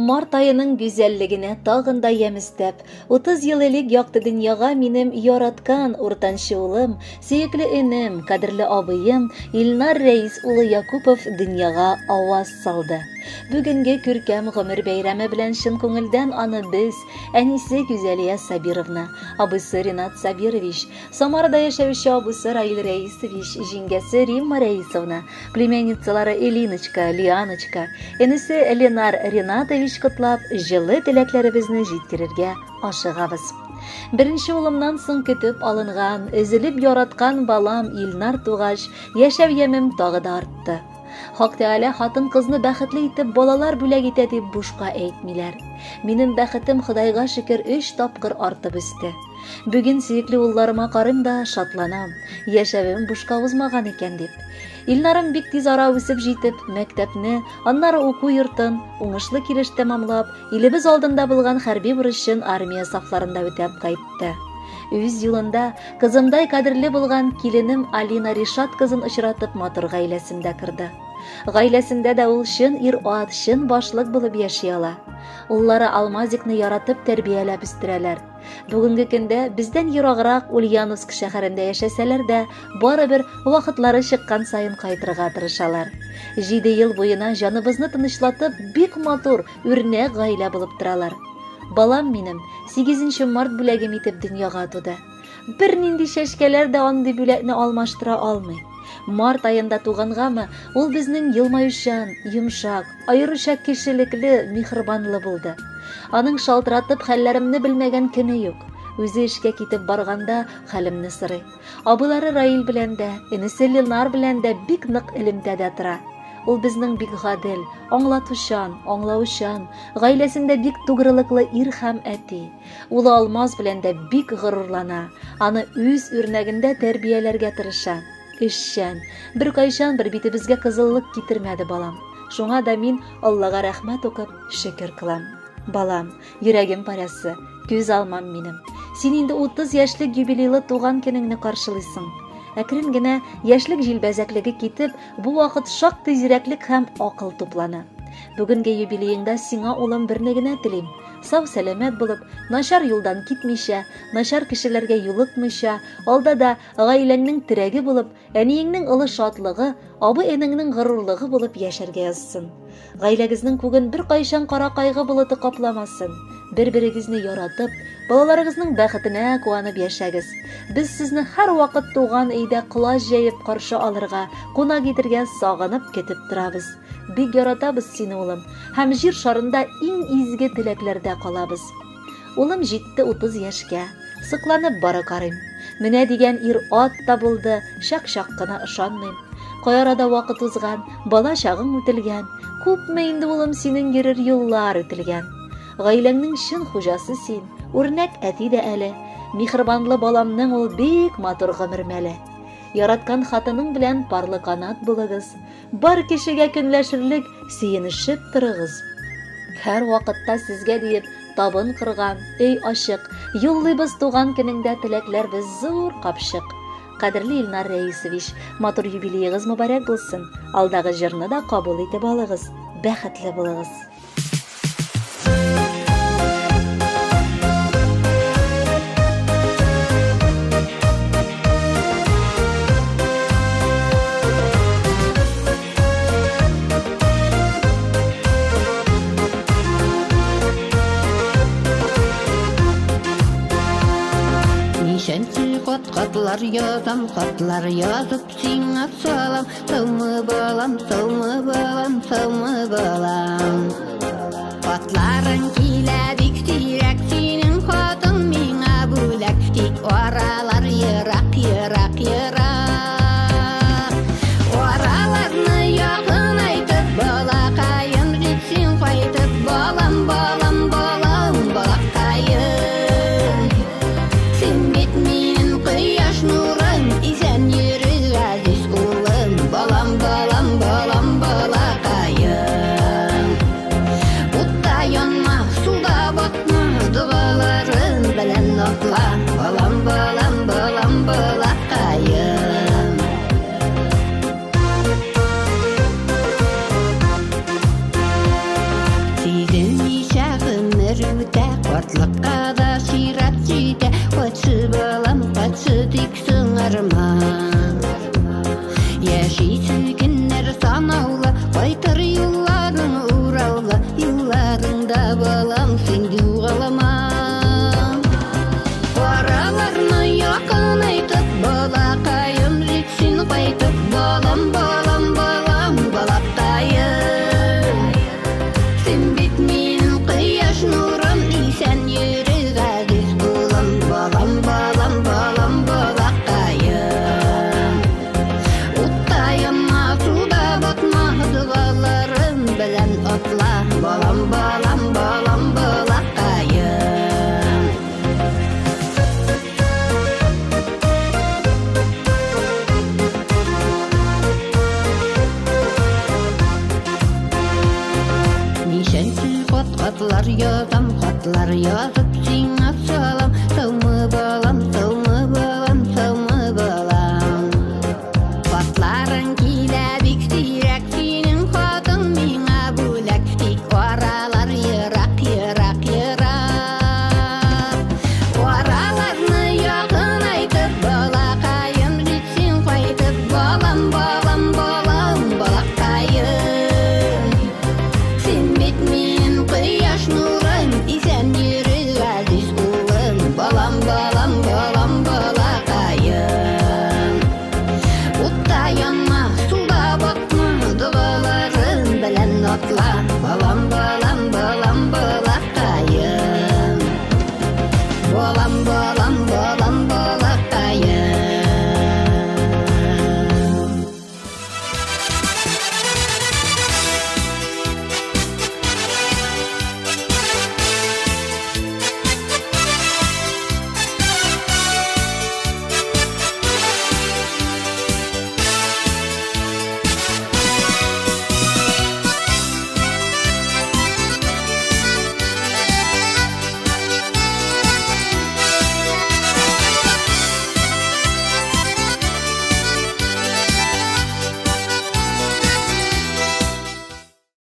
Март аеның гүзәллегенә тагын да ямь өстәп, 30 ел элек якты дөньяга минем яраткан уртанчы улым, сөекле энем, кадерле абыем Илнар Рәис улы Якупов дөньяга аваз салды. Бүгенге күркәм гомер бәйрәме белән чын күңелдән аны без, әнисе Гүзәлия Сабировна, абыйсы Ринат Сабирович, Самарада яшәүче абыйсы Раил Рәисович, җиңгәсе Римма Рәисовна, племянницалары Элиночка, Лианочка, энесе Ленар Ринатович котлап, җылы теләкләребезне җиткерергә ашыгабыз. Беренче улымнан соң көтеп алынган, өзелеп яраткан балам Илнар тугач, яшәү ямем тагы да артты. Хак Тәгалә хатын-кызны бәхетле итеп балалар бүләк итә дип бушка әйтмиләр. Минем бәхетем Ходайга шөкер өч тапкыр артып үсте. Бүген сөекле улларыма карыйм да шатланам, яшәвем бушка узмаган икән дип. Илнарым бик тиз ара үсеп җитеп, мәктәпне, аннары уку йортын уңышлы килеш тәмамлап, илебез алдында булган хәрби бурычын армия сафларында үтәп кайтты. Үз юлында кызымдай кадерле булган киленем Алина Ришат кызын очратып матур гаиләсендә кырды. Гаиләсендә дә ул чын ир-ат, чын башлык булып яши ала. Уллары Алмазикны яратып тәрбияләп үстерәләр. Бүгенге көндә бездән ераграк Ульяновск шәһәрендә яшәсәләр дә, барыбер вакытлары чыккан саен кайтырга тырышалар. 7 ел буена җаныбызны тынычлатып, бик матур, үрнәк гаилә булып торалар. Балам минем 8 март бүләгем итеп дөньяга туды. Бернинди чәчкәләр дә андый бүләкне алмаштыра алмый. Март аенда тугангамы, ул безнең елмаючан, йомшак, аеруча кешелекле, миһербанлы булды. Аның шалтыратып хәлләремне белмәгән көне юк. Үзе эшкә китеп барганда хәлемне сорый. Абыйлары Раил белән дә, энесе Ленар белән дә бик нык элемтәдә тора. Ул безнең бик гадел, аңлатучан, аңлаучан, гаиләсендә бик тугрылыклы ир һәм әти. Улы Алмаз белән дә бик горурлана, аны үз үрнәгендә тәрбияләргә тырыша. Эшчән, беркайчан бер битебезгә кызыллык китермәде балам. Шуңа да мин Аллага рәхмәт укып, шөкер кылам. Балам, йөрәгем парәсе, күз алмам минем. Син инде 30 яшьлек юбилейлы туган көнеңне каршылыйсың. Әкрен генә яшьлек җилбәзәклеге китеп, бу вакыт шактый зирәклек һәм акыл туплана. Бүгенге юбилееңда сиңа, улым, берне генә телим. Сау-сәламәт булып, начар юлдан китмичә, начар кешеләргә юлыкмыйча, алда да гаиләңнең терәге булып, әниеңнең олы шатлыгы, абый-энеңнең горурлыгы булып яшәргә язсын. Гаиләгезнең күген беркайчан кара кайгы болыты капламасын. Бер-берегезне яратып, балаларыгызның бәхетенә куанып яшәгез. Без сезне һәрвакыт туган өйдә колач җәеп каршы алырга, кунак итергә сагынып көтеп торабыз. Бик яратабыз сине, улым, һәм җир шарында иң изге теләкләрдә калабыз. Улым җитте 30 яшькә. Сокланып бары карыйм. Менә дигән ир-ат та булды, чак-чак кына ышанмыйм. Кай арада вакыт узган, бала чагың үтелгән. Күпме инде, улым, синең йөрер юллар үтелгән. Гаиләңнең чын хуҗасы син, үрнәк әти дә әле. Миһербанлы баламның ул бик матур гомер мәле. Яраткан хатының белән парлы канат булыгыз. Бар кешегә көнләшерлек сөенешеп торыгыз. Һәр вакытта сезгә диеп табын корган, өй ачык, юллыйбыз туган көнеңдә теләкләрбез зур капчык. Кадерле Илнар Рәисович, матур юбилеегыз мөбарәк булсын. Алдагы җырны да кабул итеп алыгыз. Бәхетле булыгыз. Ничәнче кат хатлар язам, хатлар язып сиңа салам. Саумы балам, саумы балам, саумы балам. Хатларың килә бик сирәк, синең хатың миңа бүләк. Тик аралар ерак, ерак, ерак. Араларны якынайтып, балакаем, җитсен кайтып, балам, балам, балам, балакаем. Син бит минем кояш нурым, исән йөре, газиз улым, балам, балам, балам, балам. Хатлар язам, хатлар язып сиңа салам. Саумы, балам, саумы, балам, саумы, балам. Хатларың килә бик сирәк, синең хатың миңа бүләк. Тик аралар ерак, ерак, ерак. Араларны якынайтып, балакаем, җитсен кайтып, балам, балам, балам, балакаем. Син бит минем кояш нурым, исән йөре, газиз улым, балам, балам, балам, балакаем. Утта янма, суда батма, догаларым белән атла.